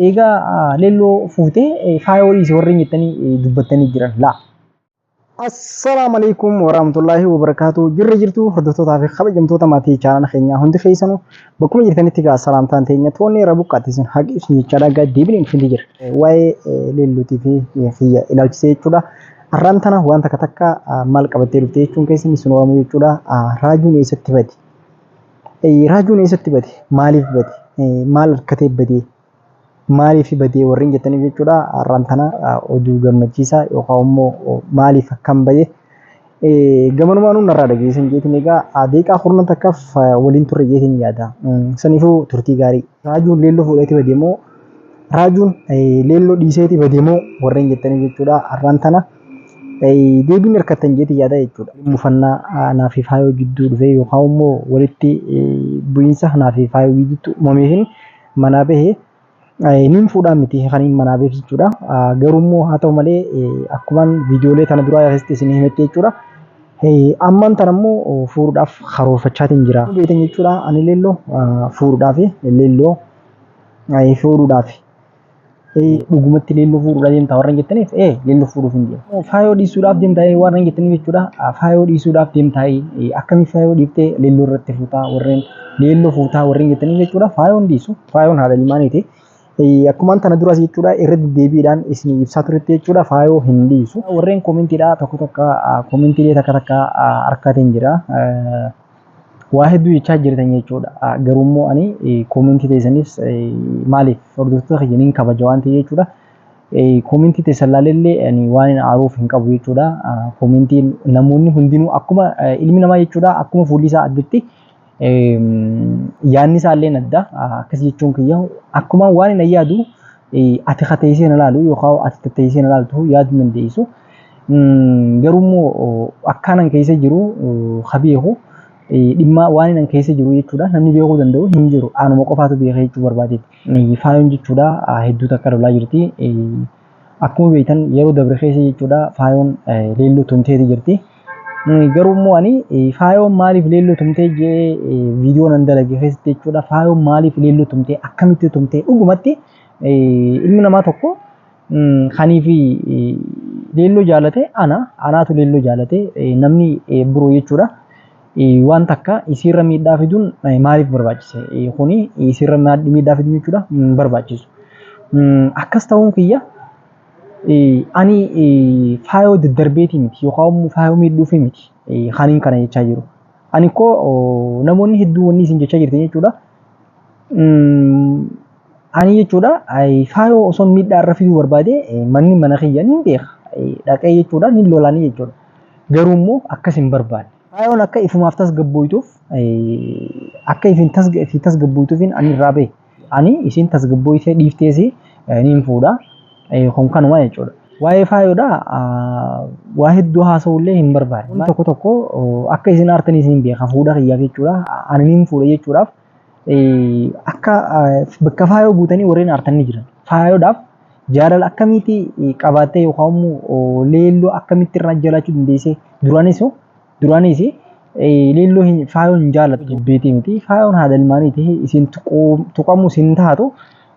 Eegaa leelloo fuutee faayoo dhiise warreen jettanii dubbattanii jiran laa. Assalaamu alaikum warahmatullaahi wabarakaatu. Jirra jirtu hordoftootaa fi kabajamtoota maatii chaanala keenyaa hundi keessanuu bakkuma jirtanitti egaa salaamtaan teenya toonni irra buqqaatti isin haqi isin jechaadha egaa deebiin infinti jira. Waa'ee leelluutii fi kiyya ilaalchisee jechuudha. Har'aan tana waan takka takka maal qabattee dhufte jechuun keessan isin waamuu jechuudha. Raajuun eessatti bade? Raajuun eessatti bade? Maaliif bade? Maal harkatee badee? Maaliif badee warreen jettaniif jechuudha. Har'aan tana oduu gammachiisaa yookaan immoo maaliif akkam bade gamanumaanuu narraa dhageessan jeetiin egaa daqiiqaa kurnan takkaaf waliin turre jeetiin yaada. Saniifuu turtii gaarii. Raajuun leelloo fuudheeti bade moo raajuun leelloo dhiiseeti bade moo warreen jettaniif jechuudha. Har'aan tana deebiin hirkattan jeetiin yaada jechuudha. Mufannaa naa fi faayoo jidduu dhufee yookaan immoo walitti bu'iinsa naa fi faayoo gidduutti uumameefin manaa bahe nin fuudhaa miti kan hin manaa baheef jechuudha. Garuu immoo haa ta'u malee akkumaan viidiyoolee tana duraa keessatti isin himetti jechuudha. Ammaan tana immoo fuudhuudhaaf karoorfachaatiin jira. Beektan jechuudha ani leelloo fuudhuudhaaf leelloo fuudhuudhaaf dhugumatti leelloo fuudhuudhaaf deemta warra jettaniif leelloo fuudhuuf hin deemu. Faayoo dhiisuudhaaf deemta warra jettaniif jechuudha. Faayoo dhiisuudhaaf deemta akkamii faayoo dhiiftee leelloo irratti fuutaa warreen leelloo fuutaa warreen jettaniif jechuudha. Faayoon dhiisu faayoon haadha ilmaaniiti. Akkumaan tana duras jechuudha irra deddeebiidhaan isin ibsaa turetti jechuudha faayoo hin dhiisu. Warreen koomentiidha tokko tokko koomentiilee takka takka harkatiin jira. Waa hedduu jechaa jirtan jechuudha. Garuu immoo ani koomentii teessanis maaliif hordoftoota kiyya niin kabaja waan ta'eef jechuudha. Koomentii teessan laalellee ani waan hin aaruuf hin qabu jechuudha. Koomentiin namoonni hundinuu akkuma ilmi namaa jechuudha akkuma fuulli isaa addatti yaadni isaa illee adda. Akkas jechuun kiyya akkuma waan hin yaadu ati kateessee na laalu yookaan ati tatteessee na laaltu yaaduu dandeessu. Garuu immoo akkaanan keessa jiru ka beeku dhimma waan inni keessa jiru jechuudha namni beekuu danda'u hin jiru anuma qofaatu beeka jechuu barbaadeeti. Faayoon jechuudha hedduu takka lolaa jirti. Akkuma beektan yeroo dabre keessa jechuudha faayoon leelloo tumteeti jirti. Garuu immoo ani faayoon maaliif leelloo tumtee jee viidiyoo nan dalage keessatti jechuudha faayoon maaliif leelloo tumtee akkamitti tumtee dhugumatti ilmi namaa tokko Kaniif leelloo jaalate ana anaatu leelloo jaalate namni biroo jechuudha. Waan takka isiirra miidhaa fiduun maaliif barbaachise? Kuni isiirra miidhaa fiduun jechuudha hin barbaachisu. Akkas ta'uun kiyya ani faayoo daddarbeetii miti yookaan immoo faayoo miidhuufii miti kaniin kana jechaa jiru. Ani koo namoonni hedduu wanni isin jechaa jirtan jechuudha. Ani jechuudha faayoo osoo miidhaa irra fiduu barbaade manni mana kiyya ni beeka. Dhaqee jechuudha ni lolaanii jechuudha. Garuu immoo akkas hin barbaanne. Faayoon akka ifumaaf tasgabbooytuuf akka ifin ifii tasgabbooytuufin ani irraa bahe. Ani isiin tasgabbooytee dhiiftees niin fuudha. Kun kanuma jechuudha. Waa'ee faayoodha waa hedduu haasa'ullee hin barbaanne. Tokko tokko akka isin aartanii isin beeka fuudha kiyyaaf jechuudha. Ani niin fuudha jechuudhaaf akka bakka faayoo guutanii warreen aartan ni jiran. Faayoodhaaf jaalala akkamiiti qabaattee yookaan immoo leelloo akkamitti irraa jalaachuu dandeessee duraanis duraanis leelloo hin faayoo hin jaalattu jibbeetii miti. Faayoon haadha ilmaaniiti isin tuqamu isin taatu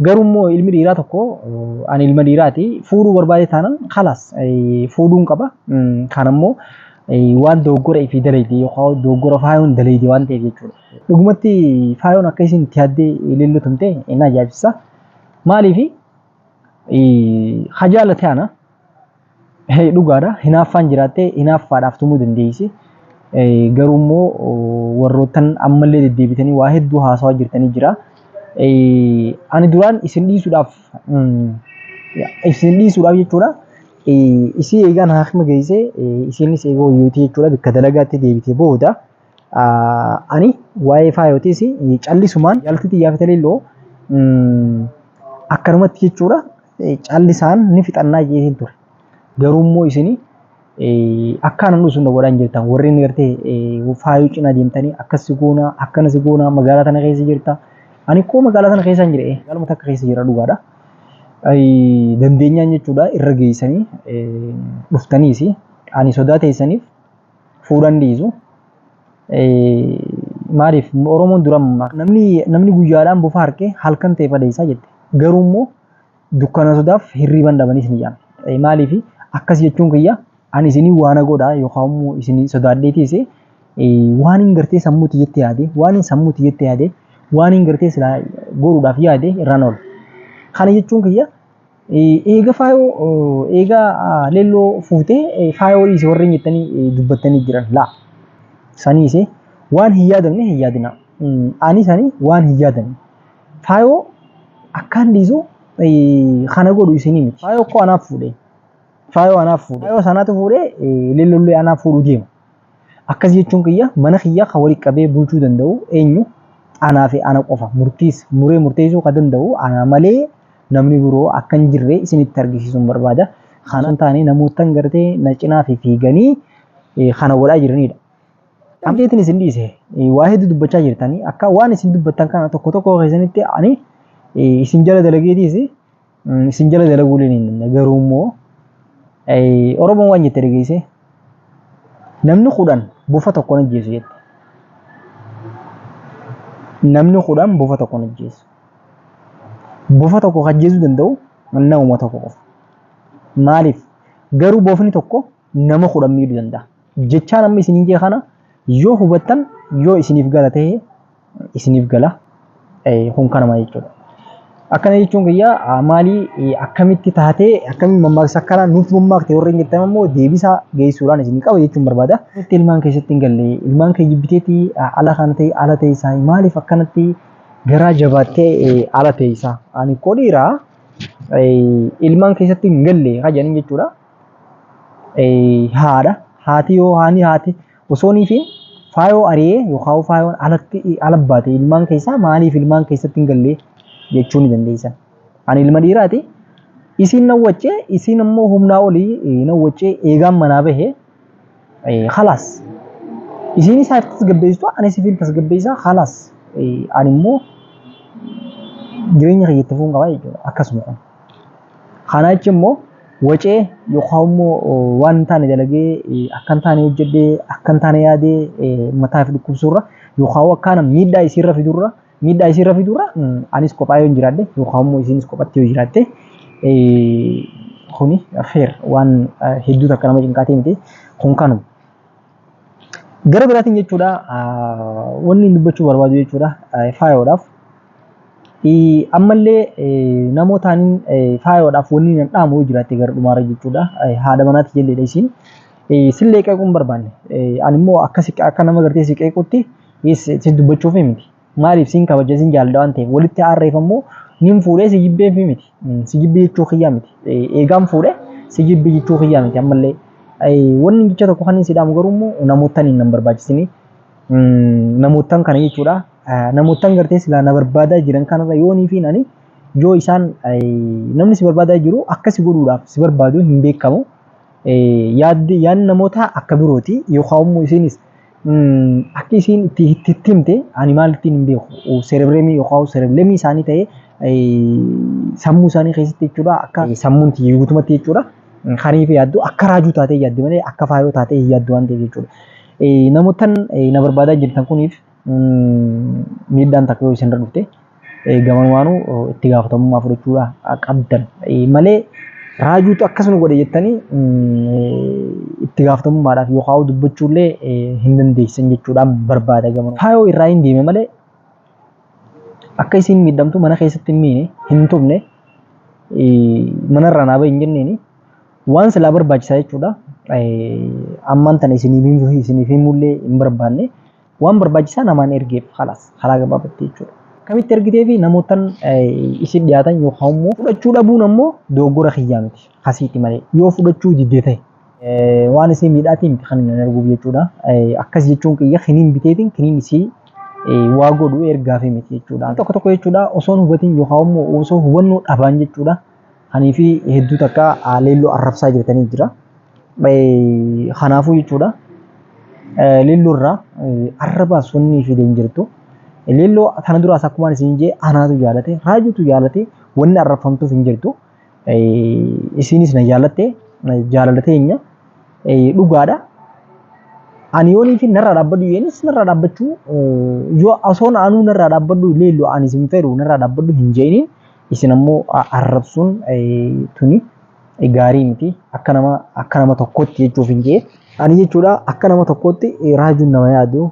garuu immoo ilmi dhiiraa tokko ani ilma dhiiraati fuudhuu barbaade taanan kalaas fuudhuun qaba. Kan ammoo waan dogoggora ifii dalayde yookaan dogoggora faayoon dalayde waan ta'eef jechuudha. Dhugumatti faayoon akka isin itti yaaddee leelloo tumte na ajaa'ibsiisa. Maaliif ha jaalate ana dhugaadha hinaaffaan jiraattee hinaaffaadhaaf tumuu dandeessi. Garuu immoo warroottan ammallee deddeebitanii waa hedduu haasawaa jirtanii jira. Ani duraan isin dhiisuudhaaf isin dhiisuudhaaf jechuudha. Isii eegaan haakima geessee isiinis eegoo hoyyootii jechuudha bakka dalagaatti deebite booda Ani waa'ee faayootiis callisumaan jaaltii tiyyaa fi taliilloo akkanumatti jechuudha callisaan ni fixannaa jeetiin ture. Garuu immoo isin akka anan dhusu na godhaan jirtan warreen gartee faayoo cinaa deemtanii akkas si goonaa akkana si goonaa magaalaa tana keessa jirta. Ani koo magaalaa tana keessa hin jire magaaluma takka keessa jira dhugaadha. Dandeenyaan jechuudha irra geessanii dhuftaniis ani sodaa teessaniif fuudhan dhiisu. Maaliif Oromoon dura namni namni guyyaadhaan bofa harkee halkan ta'e fadeessaa jette. Garuu immoo Dukkana sodaaf hirriiban dhabaniis ni jedhan. Maaliif akkas jechuun kiyya, ani isinii waana godha yookaan immoo isinii sodaadheetiis waan hin gartee sammuu tiyyatti yaade, waan hin sammuu tiyyatti yaade, waan hin gartee silaa godhuudhaaf yaade irraan oolu. Kana jechuun kiyya, eega faayoo, eega leelloo fuutee faayoo dhiise warreen jettanii dubbattanii jiran, laa saniis waan hin yaadamne hin yaadina. Ani sanii waan hin yaadamne faayoo akkaan dhiisu kana godhu isinii miti. Faayoo koo anaaf fuudhee, faayoo anaaf fuudhee, faayoo sanaatu fuudhee, leellollee anaaf fuudhuu deema. Akkas jechuun kiyya, mana kiyya kan walitti qabee bulchuu danda'u eenyu? Anaa fi ana qofa. Murtiis muree murteessuu kan danda'u ana malee namni biroo akka hin jirre isinitti argisiisuun barbaada. Kana hin taane namootan gartee na cinaa fi fiiganii kana godhaa jiranidha. Amteetiin isin dhiise, waa hedduu dubbachaa jirtanii, akka waan isin dubbattan kana tokko tokko keessanitti ani isin jala dalageetiis isin jala dalaguu illee hin danda'a. Garuu immoo Oromoon waan jette dhageesse, namni 10 bofa tokko ajjeesu jette. Namni 10 bofa tokko ajjeesu. Bofa tokko ajjeesuu danda'u namuma tokko qofa. Maaliif? Garuu bofni tokko nama 10 miidhuu danda'a. Jechaan amma isiniin jee kana yoo hubattan, yoo isiniif gala ta'e, isiniif gala. Kun kanuma jechuudha. Akkana jechuun kiyya maalii, akkamitti taatee, akkamitti mammaaksa akkana nuuf mammaakte warreen jettan immoo deebisaa geessuudhaan isinii qaba jechuun barbaada. Itti ilmaan keessatti hin galle, ilmaan kee jibbiteetii ala kana ta'e, ala ta'e isaa maaliif akkanatti garaa jabaattee ala ta'e isaa? Ani koo dhiiraa ilmaan keessatti hin galle hajaniin jechuudha. Haadha haati yoo haani haati osoonii fi faayoo ari'ee yookaan faayoon alatti ala baate, ilmaan keessaa maaliif ilmaan keessatti hin galle jechuu ni dandeessan. Ani ilma dhiiraati. Isiin nan waccee, isiin immoo humnaa olii nan waccee, eegaan manaa bahe khalaas. Isiin isaaf tasgabbeessitu, ani sifiin tasgabbeessaa, khalaas. Ani immoo jireenya kiyya itti fufuun qabaa jechuudha. Akkasuma kun. Kana jechuun immoo wacee yookaan immoo waan hin taane dalagee, akka hin taane hojjedhee, akka hin taane yaadee mataa fi dhukkubsuurra yookaan akkaana miidhaa isiirra fidurra, anis kophaa yoo hin jiraadhe yookaan immoo isiinis kophatti yoo jiraatte, kuni feer waan hedduu takka nama cinqaatee miti, kun kanuma. Gara biraatiin jechuudha, wanni dubbachuu barbaadu jechuudha, faayoodhaaf. Ammallee namootaan faayoodhaaf wanni nan dhaamu yoo jiraatte, gara dhumaarra jechuudha. Haadha manaati jelleedha isiin. Sillee qeequu hin barbaanne. Ani immoo akka nama gartee si qeequtti si dubbachuuf miti. Maaliif? Siin kabaja, siin jaalladha waan ta'eef. Walitti aarreef ammoo nin fuudhee si jibbeef miti. Si jibbee jechuu kiyyaa miti. Eegaan fuudhee si jibbee jechuu kiyyaa miti ammallee. Wanni jecha tokko kan si dhaamu garuu immoo namootaan hin barbaachisinii. Namootaan kana jechuudha. Namootaan gartee silaa na barbaadaa jiran kanarra yoonii fi ani yoo isaan namni si barbaadaa jiru akka si godhuudhaaf si barbaadu hin beekamu. Yaadni namootaa akka birooti, yookaan immoo isiinis akka isiin itti itti himte ani maalittiin hin beeku. Cerebrum yookaan cerebellum isaanii ta'ee sammuu isaanii keessatti jechuudha, akka sammuun guutumatti jechuudha. Kaniif yaaddu akka raajuu taatee yaaddi malee akka faayoo taatee hin yaaddu waan ta'eef jechuudha. Namootaan na barbaadaa jirtan kuniif miidhaan takka yoo isinirra dhufte, gamanumaanuu itti gaafatamummaa fudhachuudha qabdan malee, raajuutu akkasuma godhe jettanii itti gaafatamummaadhaaf yookaan dubbachuullee hin dandeessan jechuudhaan barbaada gamanuma. Faayoo irraa hin deeme malee akka isiin miidhamtu mana keessatti hin miine, hin tumne, manarraa naa bahi hin jenneeni. Waan silaa barbaachisaa jechuudha. Ammaan tana isiniif himullee hin barbaanne, waan barbaachisaa namaan ergeef, khalaas, karaa gabaabatti jechuudha. Akkamitti ergitee fi namootan isin dhiyaatan yookaan immoo fudhachuu dhabuun ammoo dogoggora kiyyaa miti, kasiiti malee yoo fudhachuu diddee ta'e. Waan isin miidhaatii miti kan inni arguuf jechuudha. Akkas jechuun kiyya kiniin biteetiin kiniin isii waa godhu ergaafi miti jechuudha. Tokko tokko jechuudha, osoo hin hubatin yookaan immoo osoo hubannoo dhabaan jechuudha. Kanii fi hedduu takka leelloo arrabsaa jirtanii jira. Kanaafuu jechuudha, leelloo irraa arrabaas wanni fide hin jirtu. Leelloo kana duraas akkuma isin jee anaatu jaalate, raajuutu jaalate, wanni arrabfamtuuf hin jirtu. Isinis na jaalatte, jaalala teenya dhugaadha. Ani yoonii fi narraa dhaabbadhu yeenis narraa dhaabbachuu, yoo osoo anuu narraa dhaabbadhu, leelloo ani sin fedhu narraa dhaabbadhu hin jeeniin. Isin ammoo arrabsuun tuni gaarii miti. Akka nama akka nama tokkotti jechuuf hin jee. Ani jechuudha akka nama tokkotti raajuun nama yaadu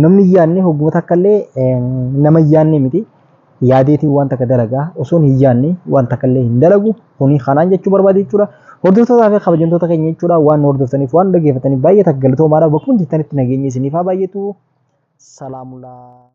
namni hin yaadne hogguma takka illee nama hin yaadne miti. Yaadeetiin waan takka dalagaa osoon hin yaadne waan takka illee hin dalagu. Kuni kanaan jechuu barbaade jechuudha. Hordoftootaa fi kabajamtoota keenya jechuudha waan nu hordoftaniif waan nu dhaggeeffataniif baay'ee takka galatoomaadha. Bakkuma jirtanitti nageenya isiniif haa baay'atu. Salaamulaa.